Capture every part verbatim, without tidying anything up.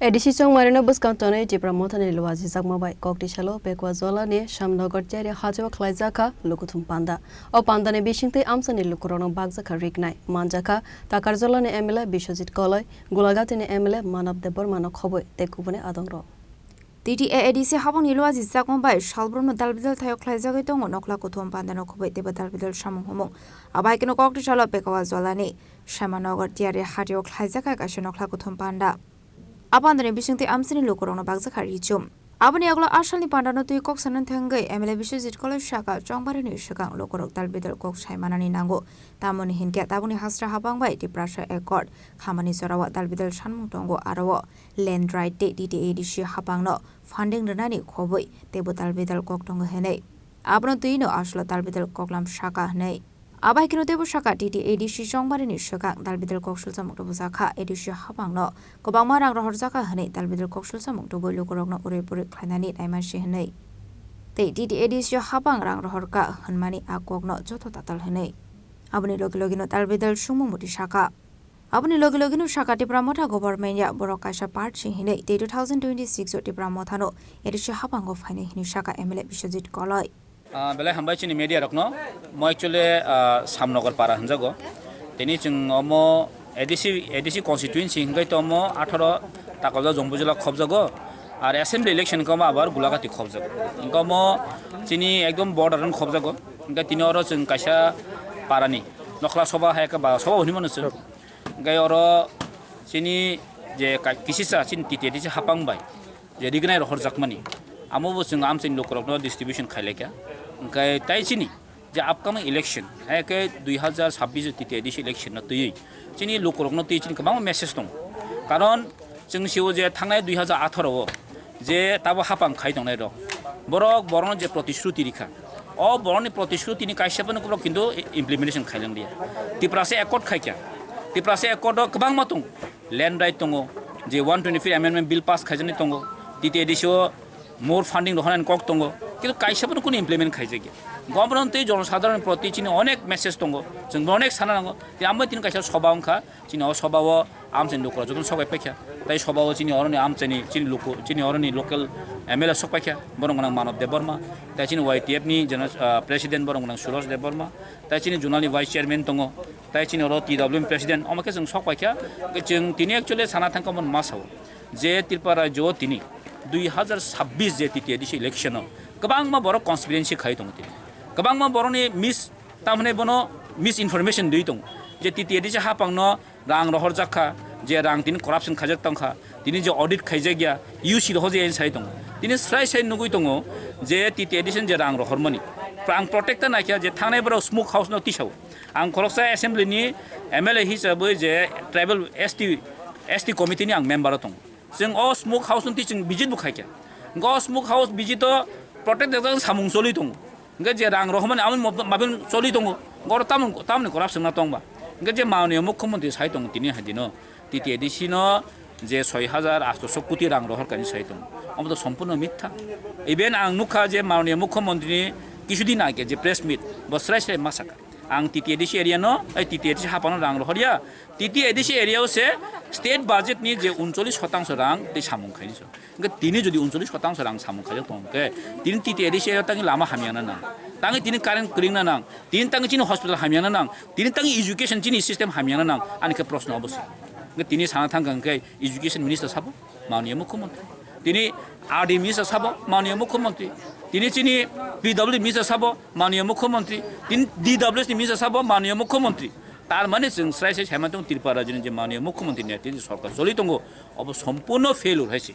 A D C chongmarino bwskang tonwi Tipra Mothani luajijakma bai Koktisalo Pekwa Jolani Shyamnagar Tiari hajao khlaijakha lukuthum panda. O pandani bisingtwi amchaini lukurokno bakjakha riknai, manjakha Takarjolani M L A Biswajit Koloi, Gulagatini M L A Manav Debbarmano khobwi tei kubuni adongrok. T T A A D C habangni luajijakma bai salbrumno dalbidal thaio khlaijagwi tongo nokhla kuthum pandano khobwi teibo dalbidal samung humung. Abo hai kheno Koktisalo Pekwa Jolani Shyamnagar Tiari hajao khlaijakha kaisa nokhla kuthum panda. A pandani bisingtwi amchaini lukurokno bakjakha richum. Aboni yagulo asalni pandano twi kok sanani thangwi M L A Biswajit Koloi saka chongbarini swkang lukurok dalbidal kok saimanani nango. Tamoni hinkhe tabukni hasra habang bai Tiprasa Accord khamani jorao dalbidal sanmung tongo, aro o land right tei T T A A D C habangno funding rwnani khobwi teibo dalbidal kok tongo hwnwi. Abono twino asalo dalbidal koklam saka hwnwi. Abo hai kheno teibo saka T T A A D C chongbarini swkang dalbidal kok sulsa mukto bwjakha, A D C habangno kwbangma rang rohorjakha hwnwi dalbidal kok sulsa muktubui lukurokno urui puri khlainani naimasi hwnwi tei T T A A D C habang rang rohorkha hwnmani a kokno joto tatal hwnwi. Aboni logi logino dalbidal sumung muti saka. Aboni logi logino saka Tipra Motha government ya borok kaisa part se hwnwi tei two thousand twenty-six o Tipra Mothano A D C habango phainai hwnwi saka M L A Biswajit Koloi. Ah, belai hambai chini media rokno. Mo actually, ah, Samnagar para hwnjago. Tini chwng omo A D C, A D C constituency hwnkhe to omo atharo Takarjala Jambujala khobjago. Ar assembly election hwnkhe omo abar Gulagati khobjago. Hwnkhe omo chini ekdom border rok khobjago. Hwnkhe tini oro chwng kaisa parani nokhla soba hai khe ba soba hwnwi mano chwng. Hwnkhe oro chini je ka-, kisisa chini T T A A D C hapang bai je rignai rohorjakmani, amo bo chwng amchaini lukurokno distribution khailai kha. Hwnkhe tai chini je upcoming election, hai khe dui hazar sabbish T T A A D C election no twiwi chini lukurokno twi chini kwbangma message tongo. Karon chwng sio je thangnai dui hazar atharo o je tabo hapang khai tongnai rok, borok borokno je protishruti rikha, o borokni protishruti ni kaisa phano borok kintu implementation khailang liya. Tiprasa Accord khaikha, Tiprasa Accord o kwbangma tongo, land right tongo, je one twenty-three amendment bill pass khaijaknai tongo, T T A A D C o more funding rohornani kok tongo, kintu kaisa phano kunu implement khaijakya. Government tei jonosadharon proti chini onek message tongo, chwng bo onek sana nango, tei amo tini kaisa soba wngkha. Chini o soba o amchaini lukurok jotono sok bai paikha. Tai soba o chini oroni amchaini chini luku, chini oroni local M L A sok paikha. Borok gwnang Manav Debbarma. Tai chini Y T F ni general, ah, president borok gwnang Suresh Debbarma. Tai chini zonal ni vice chairman tongo. Tai chini oro T W M president. Omo khe chwng sok paikha. Chwng tini actually sana thangkha omo ma sao. Je Tripura rajyo o tini dui hazar sabbish je T T A A D C election o kwbangma borok conspiracy khai tongo tini. Kwbangma borokni mis, tamhwnwi bono misinformation dui tongo. Je T T A A D C hapangno rang rohorjak kha, je rang tini corruption khaijak tong kha, tini je audit khaijak ya, U C rohorjak ya sai tongo. Tini srai sai nugui tongo je T T A A D C je rang rohormani. Ang protect ta naikha je thangnai borok smoke house no tisao. Ang khoroksa assembly ni M L A hisabui je tribal S T, S T committee ni ang member o tongo. Chwng o smoke house no twi chwng visit bo khaikha. Hwnkhe o smoke house visit o protect jak samung choli tongo. Hwnkhe je rang rohormani amoni mab-, mabin choli tongo. Hwnkhe oro tamoni, tamoni corruption na tongba. Hwnkhe je mananiya mukhyamantri sai tongo tini hai dino. T T A A D C no je soi hajar atso koti rang rohor kani sai tongo. Omo to sompurno mitha. Even ang nukha je mananiya mukhyamantri ni kisudin age je press meet, bo srai srai ma sakha. Ang T T A A D C area no, ei T T A A D C hapano rang rohor ya. T T A A D C area o se state budget ni je uncholish shotangso rang tei samung khaini so. Hwnkhe tini jodi uncholish shotangso rang samung khaijak tong khe, tini T T A A D C area tangwi lama hamya na nang, tangwi tini current kwrwng na nang, tini tangwi chini hospital hamya na nang, tini tangwi education chini system hamya na nang, ani khe proshno obo se. Hwnkhe tini sana thang kha hwnkhe education minister sabo, mananiya mukhyamantri. Tini R D minister sabo, mananiya mukhyamantri. Tini chini P W D minister sabo, mananiya mukhyamantri. Tini D W S ni minister sabo, mananiya mukhyamantri. Tar mane chwng srai srai sai mantong Tripura rajyoni je mananiya mukhyamantri ni tini sorkar choli tongo, obo sompurno failure hai se.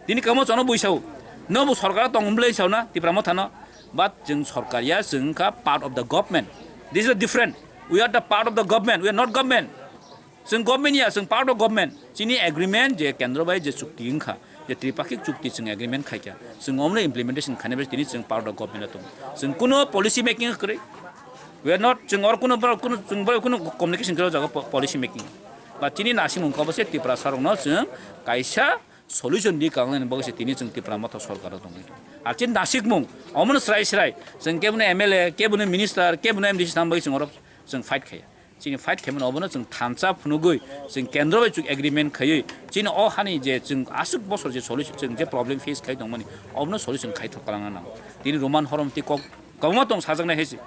Tini kamo chwngno buisao, no bo sorkar tong wng bwlai sao na Tipra Mothano, but chwng sorkar ya, chwng wngkha part of the government. This is a different. We are the part of the government, we are not government. Chwng government ya, chwng part of government. Chini agreement je kendro bai je chukti wngkha, je tripakhik chukti chwng agreement khaikha, chwng omno implementation khainai bai tini chwng part of government o tongo. Chwng kuno policy making kwrwi. We are not, chwng oro kuno borok kuno, chwng borok kuno communication kwrwi o jaga po-, policy making. Ba chini nasimung khe obo se Tiprasa rokno chwng kaisa solution di kangnani bagwi se tini chwng Tipra Motha sorkar o tongwi. Ar chini nasikmung omono srai srai chwng kebono M L A, kebono minister, kebono M D C thang bagwi chwng oro chwng fight khaiya. Chini fight khaimani obono chwng thansa phunugwi, chwng kendro bai chwng agreement khaiwi, chini o hani je chwng aswk bosor je solution, chwng je problem face khai tongmani, obono solution khai thok kwlangna nango. Tini Roman Horom tei kok kwbangma tong sajaknai hai se.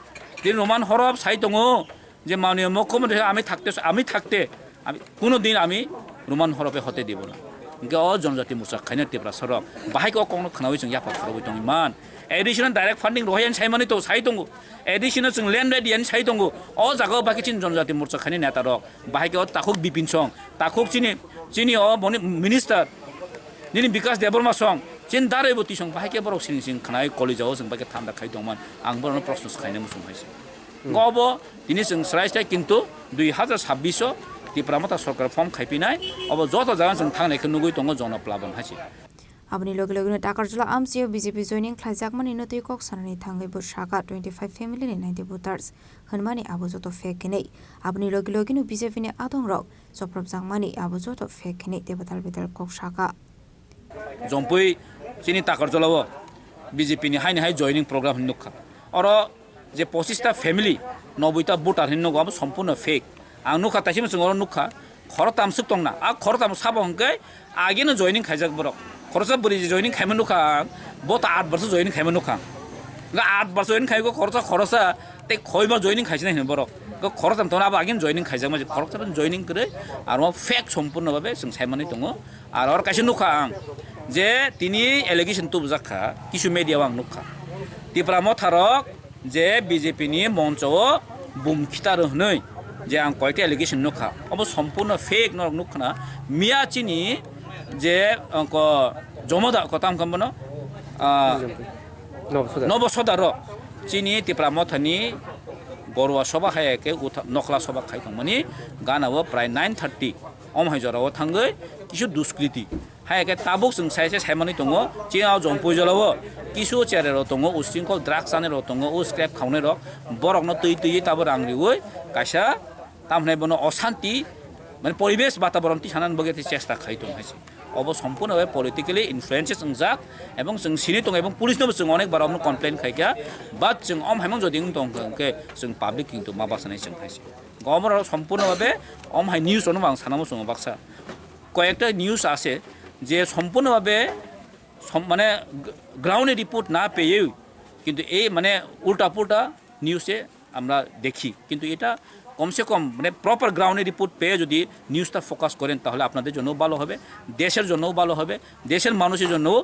Tini Roman Horom sai tongo je manwi mokho mani ami thakte, ami thakte, ami kuno din ami Roman Horom bai hote dibo na. Hingke o Jonojati Morcha khaina Tiprasa rok bahai khe o kokno khnawi chwng yapha khorogwi tongwi man. Additional direct funding rohai ani sai mani to sai tongo. Additional chwng land right ani sai tongo. O jaga o bahai khe chini Jonojati Morcha khaina neta rok. Bahai khe o takhuk Bipin song, takhuk chini, chini o boni minister, nini Bikas Debbarma song, chini darai bo tisong bahai khe borok sini sini khnai college o chwng bahai khe thanda khai tongman. Ang borokno proshno khaina muchung hai se. Go bo tini chwng srai srai kintu dui hazar sabbish o Tipra Motha sorkar form khai pinai, obo joto jaga chwng thangnai khe nugwi tongo Jonoplabon hai se. Aboni loge logeno Takarjala amchio B J P joining khlaijakmani no twi kok sanani thangwi bo saka twenty five family ni ninety voters hwnmani abo joto fake hinwi. Aboni loge logeno B J P ni adongrok chopropjakmani abo joto fake hinwi tei betal betal kok saka. Jompui chini Takarjala o B J P ni haini hai joining program hinwi nukha. Oro je pochista family, noboi ta voter hinwi nugo, abo sompurno fake. Ang nukha, taisima chwng oro nukha, khorotam swk tongna. A khorotam sabo hwnkhe ageno joining khaijak borok. Khoroksa bwrwi je joining khaima nukha ang, bo ta at borso joining khaima nukha ang. Ga at borso joining khaigo khoroksa, khoroksa tei khoiba joining khaisina hino borok. Ga khorotam tongna abo ageno joining khaijakma je khoroksa joining kwrwi, aro fake sompurno babe chwng saimani tongo. Aro oro kaisa nukha ang je tini allegation tubujak kha, kisu media o ang nukha. Tipra Motha rok je B J P ni moncho o bum khitar hwnwi je ang koyekta allegation nukha, obo sompurno fake norok nukha na. Miya chini je, ah, ko jomoda ko tam kha bono, ah, Nobo Sodar. Nobo Sodar rok chini Tipra Motha ni Gorwa Soba hai khe utha-, Nokla Soba khai tongmani gana o prai nine thirty om hai jora o thangwi kisu duskriti. Hai khe tabuk chwng sai se saimani tongo, chini o Jompui jala o kisu cherai rok tongo, ushringkhol drugs chanai rok tongo, o scrap khaunai rok, borok no twi twi tabo rang riwi kaisa tamhinai bono osanti, mane poribesh bataboron tisanani bagwi tei chesta khai tongo hai se. Obo sompurno bai politically influences wngjak, ebong chwng sini tongo, ebong police no bo chwng onek bar omo complain khai kha, but chwng om haimang jodi wng tong kha hwnkhe chwng public kintu ma basanai chwng hai se. Gomor sompurno babe om hai news ono ang sanamo chwng baksa. কয়েকটা নিউজ আছে যে সম্পূর্ণভাবে সম-, মানে গ-, গ্রাউন্ডে রিপোর্ট না পেয়েও কিন্তু এই মানে উল্টাপুল্টা নিউজে আমরা দেখি। কিন্তু এটা কমসে কম মানে প্রপার গ্রাউন্ডে রিপোর্ট পেয়ে যদি নিউজটা ফোকাস করেন তাহলে আপনাদের জন্যও ভালো হবে, দেশের জন্যও ভালো হবে, দেশের মানুষের জন্যও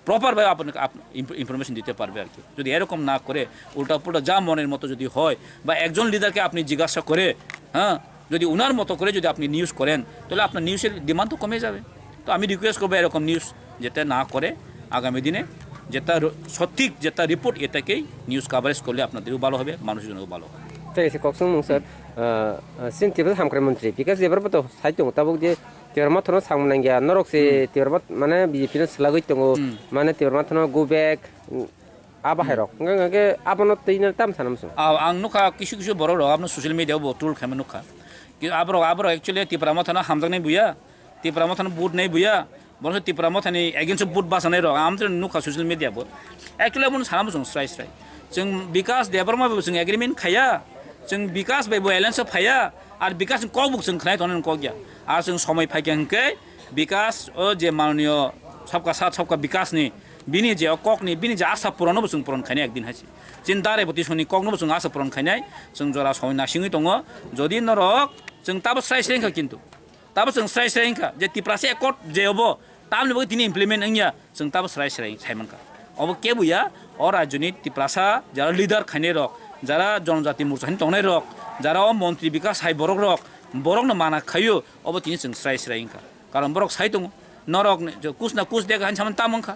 প্রপারভাবে আপনাকে আপ-, ইনফ-, ইনফরমেশন দিতে পারবে আর কি। যদি এরকম না করে উল্টাপুল্টা যা মনের মতো যদি হয় বা একজন লিডারকে আপনি জিজ্ঞাসা করে, হ্যাঁ, যদি ওনার মতো করে যদি আপনি নিউজ করেন, তাহলে আপনার নিউজের ডিমান্ড তো কমে যাবে। তো আমি রিকোয়েস্ট করবো এরকম নিউজ যাতে না করে, আগামী দিনে যেটা র-, সঠিক যেটা রিপোর্ট, এটাকেই নিউজ কভারেজ করলে আপনাদেরও ভালো হবে, মানুষের জন্যও ভালো হবে। Tei se kok sung mung sir, ah, ah, sin Tripura hamkrai montri Bikas Debbarma to sai tongo tabuk je Tipra Motha no samung nangya, norok se Hmm. Tipra Motha mane B J P no swlagwi tongo, Hmm. mane Tipra Motha no go back, hmm, a bahai Hmm. rok. Hwnkhe, hwnkhe abono twi no tam sana muchung. Ah, ang nukha kisu kisu borok rok abono social media o bo troll khaima nukha. Ki aborok, aborok actually Tipra Motha no hamjaknai buya, Tipra Motha no vote nai buya, bono Tipra Motha ni against o vote bachanai rok, ang amtwino nukha social media bo. Actually abono sana muchung srai srai. Chwng Bikas Debbarma bai bo chwng agreement khaiya, chwng Bikas bai bo alliance o phaiya, ar Bikas ni kok bo chwng khnai tongnai kok ya. Ar chwng somoi phaikha hwnkhe Bikas o je mananiyo sabka sat sabka Bikas ni bini je o kok ni bini je asa puron no bo chwng puron khainai ekdin hai se. Chini darai bo tisoni kok no bo chwng asa puron khainai, chwng jora somoi nasingwi tongo. Jodi norok chwng tabo srai srai wngkha kintu. Tabo chwng srai srai wngkha je Tiprasa accord je obo tamni bagwi tini implement wngya, chwng tabo srai srai saimankha. Obo kebuya o rajyoni Tiprasa jara leader khainai rok, jara Jonojati Morcha hinwi tongnai rok, jara o montri Bikas hai borok rok, borokno mana khaio, obo tini chwng srai srai wngkha. Karon borok sai tongo, norok ni je kus na kus dega hinwi samani tamo wngkha.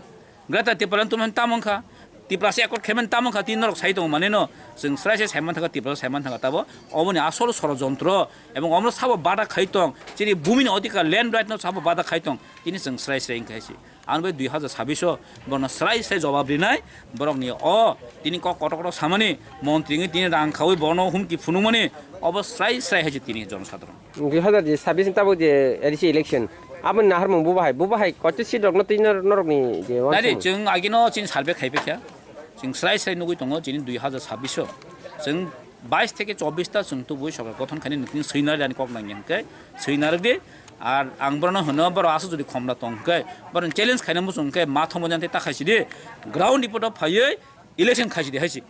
Greater Tipraland tumani tamo wngkha, Tiprasa accord khaimani tamo wngkha, tini norok sai tongo maneno, chwng srai se saiman thangkha, Tiprasa saiman thangkha tabo, oboni asol sorojontro, ebong omono sabo bada khai tong, chini bumini odhikar land right no sabo bada khai tong, tini chwng srai srai wngkha hai se. Ang bai dui hazar sabbish o borokno srai srai jobab rinai, borokni o tini kok kotor kotor samani, montri wngwi tini rang khaui borokno humki phunukmani, obo srai srai hai se tini jonosadharon. Dui hazar sabbish ni tabuk je A D C election, aboni naharmung bo bahai, bo bahai koito seat rokno twi nor-, norokni je Nai de, uansukmung. Chwng agino chini survey khai paikha, chwng srai srai nugwi tongo chini dui hazar sabbish o chwng Bais theke chobbish ta chwng tubui sorkar gothon khainai nokni swi narwk ani kok nangya hwnkhe swi narwk di. Ar ang borokno hwno, borok aswk jodi khomra tong hwnkhe, borokni challenge khaina muchung hwnkhe ma thomo jani ta khaisidi, ground report o phaiwi election khaisidi haisi.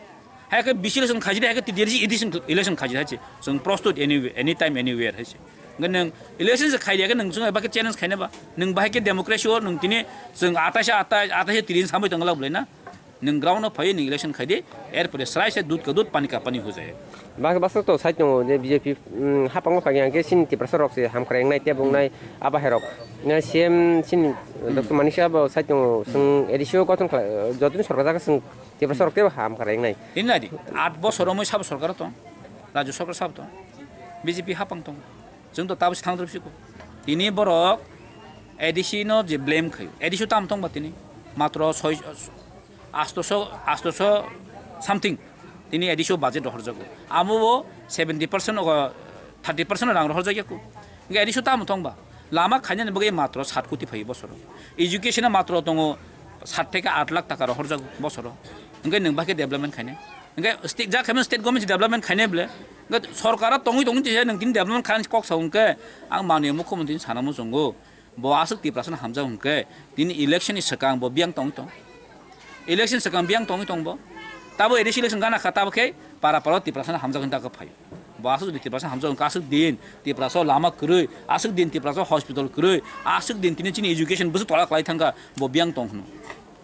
Hai khe bisi election khaisidi, hai khe T D R C edition election khaisidi haisi. Chwng prostut anywhere, anytime, anywhere haisi. Hwnkhe nwng election se khaidi, hai khe nwng chwng eba khe challenge khaina ba? Nwng bahai khe democracy o nwng tini chwng atais, atais, atais tini sambai tongla bolai na? Nwng ground o phaiwi nwng election khaidi, erpore srai se dud ka dud, pani ka pani hujai. Bak-, basa to sai tongo je B J P, mm, hapang bwkha yang khe chini Tiprasa rok se hamkrai wngnai, tei bo wngnai, abo hai rok. Na C M chini Doctor Manik Saha bo sai tongo, chwng A D C o gothon khlai, jotoni sorkar jaga chwng Tiprasa rok tei bo hamkrai wngnai. Tini nai di, aat bosor romwi sabo sorkar tong, rajyo sorkar sabo tong, B J P hapang tong. Chwng to tabuk se thang thrip siko. Tini borok A D C no je blame khayo. A D C o tamo tong ba tini? Matro soi, astoso, astoso something tini A D C o budget rohorjago. Amo bo seventy percent ogo, thirty percent rang rohorjak ya ko. Hwnkhe A D C o tamo tong ba? Lama khainani bagwi matro sat koti phaio bosoro. Education o matro tongo sat theke aat lakh taka rohorjago bosoro. Hwnkhe nwng bahai khe development khainai? Hwnkhe state, ja khaimano state government development khainai bole? Hwnkhe sorkar o tongwi tongwi tisa nwng tini development khainani kok sao hwnkhe ang manwi mukhyamantri ni sana muchungo. Bo aswk Tiprasano hamjak hwnkhe tini election ni swkang bo biyang tongwi tong. Election swkang biyang tongwi tong bo. Tabo A D C election gana kha, tabo khe para para Tiprasano hamjak hwnwi dakha phaio. Bo aswk jodi Tiprasano hamjak hwnkhe aswk din Tiprasa lama kwrwi, aswk din Tiprasa hospital kwrwi, aswk din tini chini education bwswk tola kwlai thangkha, bo biyang tong hwno.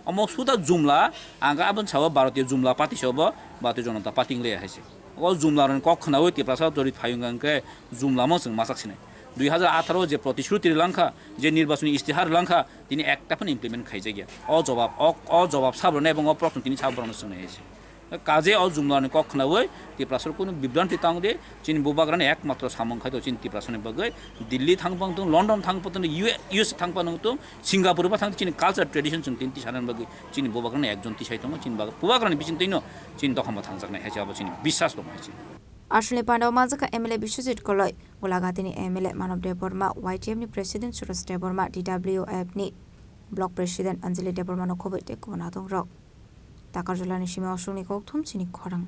Omo suda jumla, ang khe aboni sao Bharatiya Jumla Party sao bo, Bharatiya Janata Party wng le hai se. O jumla rokni kok khwnaui Tiprasa jodi phai wng khe jumla mo chwng machak sinai. Dui hajar atharo je protishruti rwlang kha, je nirbachoni istihar rwlang kha, tini ekta phano implement khaijak ya. O jobab, o, o jobab sabo rwna ebong o proshno tini sabo rokno swngnai hai se. Kaje o jumla ni kok khwnaui Tiprasa rok kunu bibranti tang di, chini bubagrani ekmatro samung khai to chini Tiprasa ni bagwi Delhi thang pang tung, London thang pang tung, U S thang pang tung, Singapore ba thang chini culture tradition chwng tini tisana bagwi chini bubagrani ekjon tisai tongo, chini bag-, bubagrani bising twi no chini dokhama thangjaknai hai se abo chini biswas tongo hai se. Aswlni pandao manjakha M L A Biswajit Koloi, Golaghati ni M L A Manob Debbarma, Y T F ni President Suresh Debbarma, D W F ni Block President Anjali Debbarma no khoboi tei kubun adong rok. Takarjala ni simi Ashok ni kokthum chini khorang.